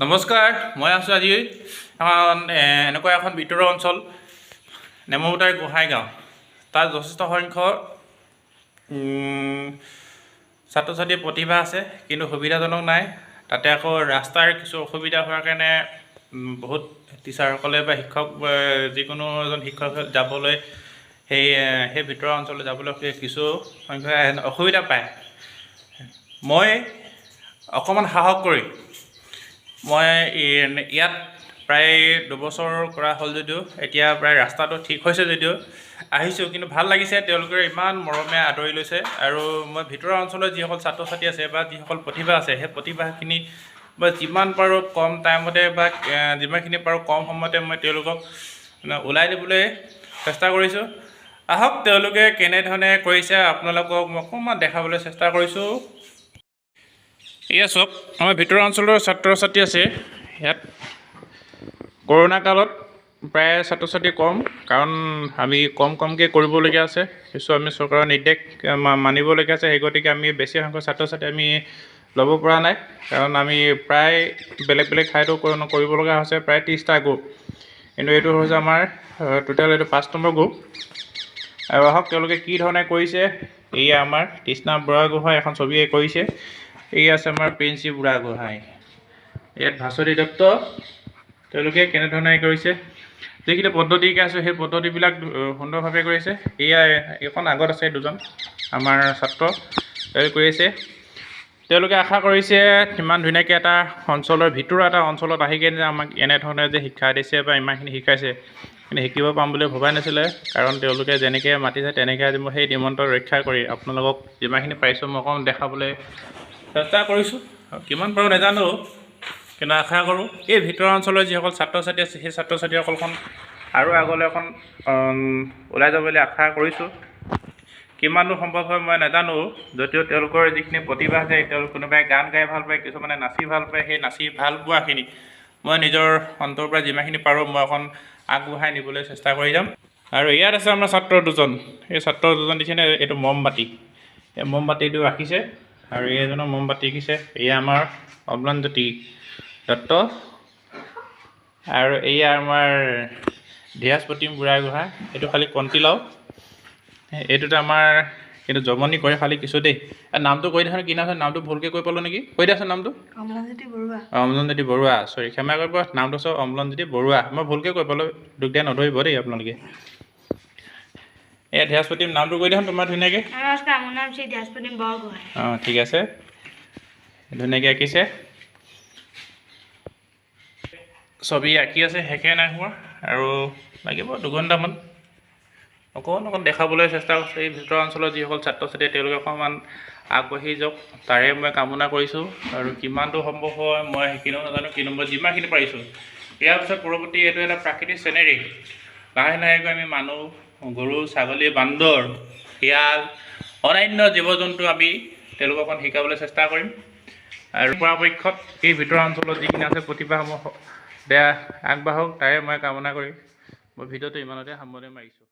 নমস্কাৰ, মই আছোঁ আজি এখন এনেকুৱা এখন ভিতৰুৱা অঞ্চল, নেমুবুটাৰ গোহাঁই গাঁও। তাত যথেষ্ট সংখ্যক ছাত্ৰ ছাত্ৰীৰ প্ৰতিভা আছে, কিন্তু সুবিধাজনক নাই। তাতে আকৌ ৰাস্তাৰ কিছু অসুবিধা হোৱাৰ কাৰণে বহুত টিচাৰসকলে বা শিক্ষক, যিকোনো এজন শিক্ষক যাবলৈ সেই ভিতৰুৱা অঞ্চললৈ যাবলৈ কিছু সংখ্যক অসুবিধা পায়। মই অকণমান সাহস কৰি মই ইয়াত প্ৰায় 2 বছৰ কৰা হ'ল যদিও, এতিয়া প্ৰায় ৰাস্তাটো ঠিক হৈছে যদিও আহিছোঁ। কিন্তু ভাল লাগিছে, তেওঁলোকে ইমান মৰমে আদৰি লৈছে। আৰু মই ভিতৰুৱা অঞ্চলৰ যিসকল ছাত্ৰ ছাত্ৰী আছে বা যিসকল প্ৰতিভা আছে, সেই প্ৰতিভাখিনি বা যিমান পাৰোঁ কম টাইমতে বা যিমানখিনি পাৰোঁ কম সময়তে মই তেওঁলোকক মানে ওলাই দিবলৈ চেষ্টা কৰিছোঁ। আহক, তেওঁলোকে কেনেধৰণে কৰিছে আপোনালোকক মই অকণমান দেখাবলৈ চেষ্টা কৰিছোঁ। এয়া চাওক, আমাৰ ভিতৰুৱা অঞ্চলৰ ছাত্ৰ ছাত্ৰী আছে ইয়াত। কৰোণা কালত প্ৰায় ছাত্ৰ ছাত্ৰী কম, কাৰণ আমি কম কমকৈ কৰিবলগীয়া আছে। কিছু আমি চৰকাৰৰ নিৰ্দেশ মানিবলগীয়া আছে। সেই গতিকে আমি বেছি সংখ্যক ছাত্ৰ ছাত্ৰী আমি ল'ব পৰা নাই, কাৰণ আমি প্ৰায় বেলেগ বেলেগ ঠাইতো কৰিব লগা হৈছে। প্ৰায় 30টা গ্ৰুপ, কিন্তু এইটো হৈছে আমাৰ টোটেল এইটো 5 নম্বৰ গ্ৰুপ। আৰু আহক, তেওঁলোকে কি ধৰণে কৰিছে। এয়া আমাৰ তৃষ্ণা বুঢ়াগোহাঁই এখন ছবি কৰিছে। এই আছে আমাৰ প্ৰিন্সি বুঢ়াগোহাঁই, ইয়াত ভাস্বতী দত্ত। তেওঁলোকে কেনেধৰণে কৰিছে, যিখিনি পদ্ধতি শিকাইছোঁ, সেই পদ্ধতিবিলাক সুন্দৰভাৱে কৰিছে। এয়া এইখন আগত আছে দুজন আমাৰ ছাত্ৰ, তেওঁলোকে কৰিছে। তেওঁলোকে আশা কৰিছে, ইমান ধুনীয়াকৈ এটা অঞ্চলৰ ভিতৰুৱা এটা অঞ্চলত আহি কেনে যে আমাক এনেধৰণে যে শিক্ষা দিছে বা ইমানখিনি শিকাইছে, কিন্তু শিকিব পাম বুলি ভবাই নাছিলে। কাৰণ তেওঁলোকে যেনেকৈ মাতিছে, তেনেকৈ আজি মই সেই নিমন্ত্ৰণ ৰক্ষা কৰি আপোনালোকক যিমানখিনি পাৰিছোঁ মই অকণ দেখাবলৈ চেষ্টা কৰিছোঁ। আৰু কিমান পাৰোঁ নাজানো, কিন্তু আশা কৰোঁ এই ভিতৰুৱা অঞ্চলৰ যিসকল ছাত্ৰ ছাত্ৰী আছে, সেই ছাত্ৰ ছাত্ৰীসকলখন আৰু আগলৈ অকণ ওলাই যাব বুলি আশা কৰিছোঁ। কিমানটো সম্ভৱ হয় মই নাজানো যদিও, তেওঁলোকৰ যিখিনি প্ৰতিভা আছে, তেওঁলোক কোনোবাই গান গাই ভাল পায়, কিছুমানে নাচি ভাল পায়। সেই নাচি ভাল পোৱাখিনি মই নিজৰ অন্তৰৰ পৰা যিমানখিনি পাৰোঁ মই অকণ আগবঢ়াই নিবলৈ চেষ্টা কৰি যাম। আৰু ইয়াত আছে আমাৰ ছাত্ৰ দুজন। এই ছাত্ৰ দুজন দিছেনে, এইটো মমবাতি, এই মমবাতিটো ৰাখিছে আৰু এইজনৰ মমবাতি আঁকিছে। এয়া আমাৰ অম্লানজ্যোতি দত্ত আৰু এয়া আমাৰ ধীৰাজ প্ৰতিম বুঢ়াগোহাঁই। এইটো খালি কণ্টিলাও, এইটোতে আমাৰ কিন্তু জমনি কৰে খালি কিছু দেই। নামটো কৈ দিয়াচোন, কি নাম আছে? নামটো ভুলকৈ কৈ পালোঁ নেকি? কৈ দিয়াচোন নামটো। অম্লানজ্যোতি বৰুৱা। অম্লানজ্যোতি বৰুৱা, চৰি, ক্ষমা কৰিব। নামটো হৈছে অম্লানজ্যোতি বৰুৱা। মই ভুলকৈ কৈ পালোঁ, দুখ দিয়া নধৰিব দেই আপোনালোকে। এয়া ধীৰাজ প্ৰতিম, নামটো কৈ দিয়াচোন তোমাৰ ধুনীয়াকৈ। নমস্কাৰ, মোৰ নাম শ্ৰী ধীৰাজ প্ৰতিম বৰগোহাঁই। অঁ, ঠিক আছে, ধুনীয়াকৈ আঁকিছে। ছবি আঁকি আছে, শেষে নাই হোৱা আৰু লাগিব 2 ঘণ্টামান। অকণ অকণ দেখাবলৈ চেষ্টা কৰিছোঁ। এই ভিতৰুৱা অঞ্চলৰ যিসকল ছাত্ৰ ছাত্ৰী, তেওঁলোকে অকণমান আগবাঢ়ি যাওক, তাৰে মই কামনা কৰিছোঁ। আৰু কিমানটো সম্ভৱ হয় মই সেইখিনিও নাজানো, কিন্তু মই যিমানখিনি পাৰিছোঁ। ইয়াৰ পিছত পৰৱৰ্তী এইটো এটা প্ৰাকৃতিক চিনেৰী। লাহে লাহেকৈ আমি মানুহ, গৰু, ছাগলী, বান্দৰ, শিয়াল, অন্যান্য জীৱ জন্তু আমি তেওঁলোকক অকণ শিকাবলৈ চেষ্টা কৰিম। আৰু পৰাপক্ষত এই ভিতৰুৱা অঞ্চলত যিখিনি আছে প্ৰতিভাসমূহ বেয়া আগবাঢ়ক, তাৰে মই কামনা কৰি মই ভিডিঅ'টো ইমানতে সামৰণি মাৰিছোঁ।